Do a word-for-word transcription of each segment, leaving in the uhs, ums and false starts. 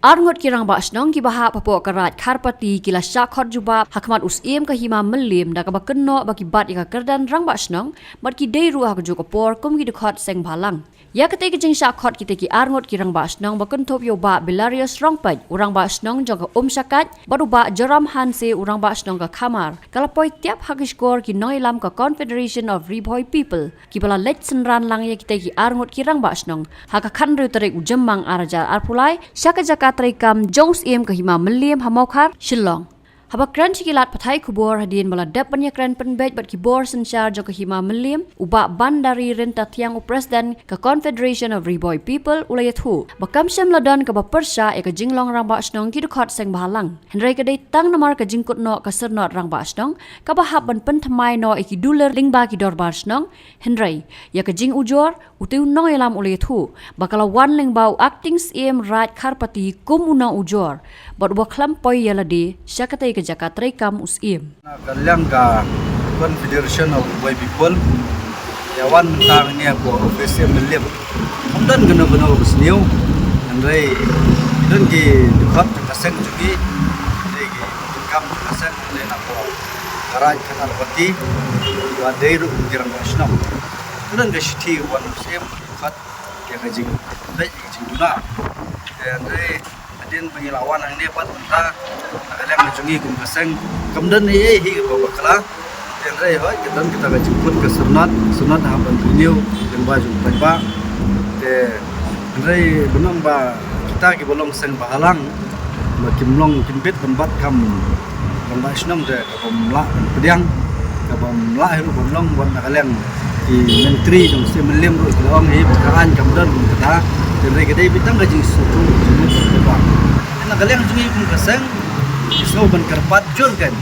Arngut ki rangbah shnong kiba hap hapoh ka Raid Kharpati ki la shah khot jubab ha khmat u Syiem ka Hima Mylliem da kaba kynnoh ba ki bat ïa ka kyrdan rangbah shnong bad ki dei ruh ha kajuh ka por kum ki dkhot seng bhalang. Ïa katei ka jingshah khot kitei ki arngut ki rangbah shnong ba kynthup ïa u Bah Belarius Rongpeit, u rangbah shnong jong ka Umshakait, bad u Bah Joram Hanse, u rangbah shnong ka Khamar, ka la poi tiap ha ki shkor ki nongïalam ka Confederation of Ri Bhoi People, kiba la leit synran lang ïa kitei ki arngut ki rangbah shnong ha ka khathynriew tarik u Jymmang ar hajar arphew lai sha ka jaka treikam jong u Syiem ka Hima Mylliem ha Mawkhar, Shillong. Haba kren sha ki lad pathai khubor hadien ba la dep ban ïakren pynbeit bad ki bor synshar jong ka Hima Mylliem, u Bah Bandari Ryntathiang, u President ka Confederation of Ri Bhoi People, u la ïathuh ba kam shym la don kaba pyrshah ïa ka jinglong rangbah shnong ki dkhot seng bhalang. Hynrei ka dei tang namar ka jingkut noh ka syrnod rangbah shnong kaba hap ban pynthymmai noh ïa ki dulir lyngba ki dorbar shnong. Hynrei ïa ka jingujor, utei u nongïalam u la ïathuh ba ka la wan lyngba u Acting Syiem Raid Kharpati kum u nongujor bad uba khlem poi ïa lade sha katei ka jaka treikam u Syiem. Na ka liang ka Confederation of Ri Bhoi People, ïa wan mynta hangne hapoh office Syiem Mylliem. Ym don kano kano kaba sniew, hynrei don ki dkhot jong ka seng jong ki, hynrei ki kam jong ka seng, hynrei na ka Raid Kharpati, ba dei ruh ki rangbah shnong. Ka don ka shithi wan u Syiem, dkhot ïa ka jing, dei ka jingduna. Te hynrei hadien ba ngi la wan hangne pat mynta, na ka liang ka jong ngi kum ka seng, kam don ei ei hi kaba bakla. Te hynrei hooid ka don kita ka jingkut ka syrnod, syrnod hap ban renew lyngba jong u paidbah. Te hynrei ban ong ba kita kiba long seng bhalang ba kim long, kim bit ban bat kam rangbah shnong te kabym lah ban pdiang, kabym lah hi ruh ban long, wat na ka liang ki myntri jong u Syiem Mylliem ruh ki la ong hi ba ka aiñ kam don kum kata. Te hynrei ka dei beit tang ka jingsngewthuh jingmut jong u paidbah. Te na ka liang jong ngi kum ka seng, ngi sngew ban kyrpad jur kein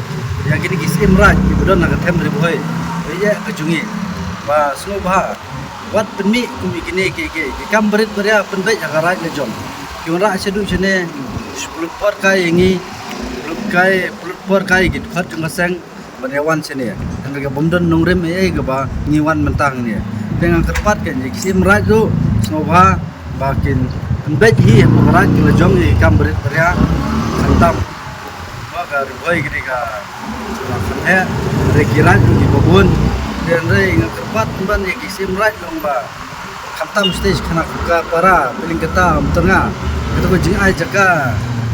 ïa kine ki Syiem Raid kiba don ha ka them Ri Bhoi, ïa ka jong ngi, ba sngewbha wat pynmih kum ïa kine ki, ki, ki kam barit baria pynbeit ha ka raid la jong. Ki wanrah shaduh shane, pynlut por kai ïa ngi, pynlut kai, pynlut por kai ïa ki dkhot jong ka seng ban ïa wan shane. Hynrei ka bym don nongrim ei ei kaba ngi wan mynta hangne. Te nga kyrpad kein ïa ki Syiem Raid ruh sngewbha ba kin pynbeit hi hapoh ka raid ki la jong ïa ki kam barit baria. Khamtam ba ka Ri Bhoi ka dei ka, ka kane, hynrei ki raid ruh kiba bun. Te hynrei nga kyrpad pynban ïa ki Syiem Raid long ba khamtam stage khana Khuka para, Pylliang Kata, Umtynga, kato ka jingai jaka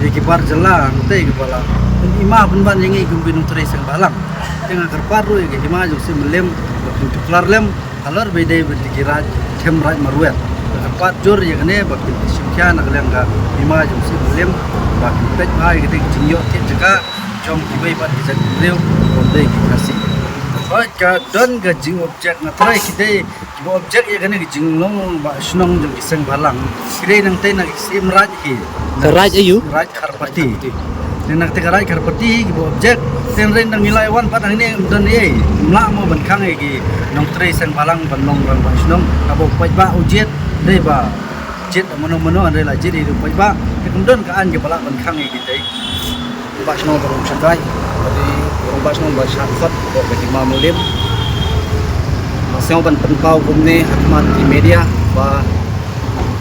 ïa ki bar jylla hangtei kiba la pynhima pynban ïa ngi kum ki nongtrei seng bhalang. Te nga kyrpad ruh ïa ka hima jong u Syiem Mylliem ba kin tuklar lem halor ba ïadei bad ki raid, them raid marwet. Nga kyrpad jur ïa kane ba kin shim khia na ka liang ka hima jong u Syiem Mylliem ba kin peit bha ïa kane ka jingïoh thied jaka jong kiwei pat ki jaitbynriew, ba ym dei ki Khasi. Hooid ka don ka jingobject, nga tharai ki dei kiba object ïa kane ka jinglong rangbah shnong jong ki seng bhalang. Ki dei nangtei na ki Syiem Raid ki. Ka raid aiu? Raid Kharpati. Te na katei ka Raid Kharpati kiba object. Te hynrei nang ngi la wan pat hangne ym don ei ei. Ym lah mo ban khang ïa ki nongtrei seng bhalang ban long rangbah shnong. Haba u paidbah u jied, dei ba jied mano mano, hynrei la jied ïa u paidbah. Te kam don ka aiñ kaba lah ban khang ïa kitei. Rangbah shnong ba long shakai, bad i rangbah shnong ba shah khot hapoh ka hima Mylliem. Nga sngew ban pynpaw kumne ha khmat ki media ba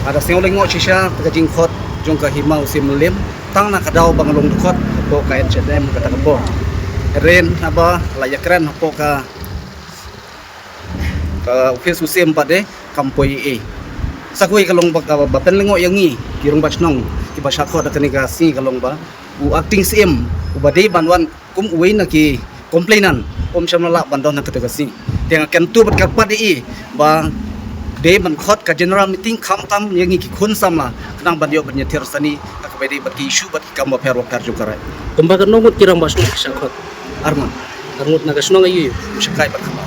nga da sngew lyngngoh shisha ïa ka jingkhot jong ka hima u Syiem Mylliem tang na ka daw ba nga long dkhot hapoh ka N H N M kata ka por. Hynrei haba la ïakren hapoh ka, ka office u Syiem pat de kam poi ei ei. Sa kawei ka long ba ka, ba pynlyngngoh ïa ngi ki rangbah shnong kiba shah khot ha kane ka sngi ka long ba u acting Syiem uba dei ban wan kum uwei na ki complainant um shym la lah ban don ha kata ka sngi. Te nga kyntu bad kyrpad ïa i ba dei ban khot ka general meeting khamtam ïa ngi ki khun samla khnang ban ïoh ban ïathir sani ha kaba ïadei bad ki issue bad ki kam bapher bapher jong ka raid. Kumba katno ngut ki rangbah shnong ki shah khot? Arngut. Arngut na ka shnong aiu? Umshakai bad Khamar.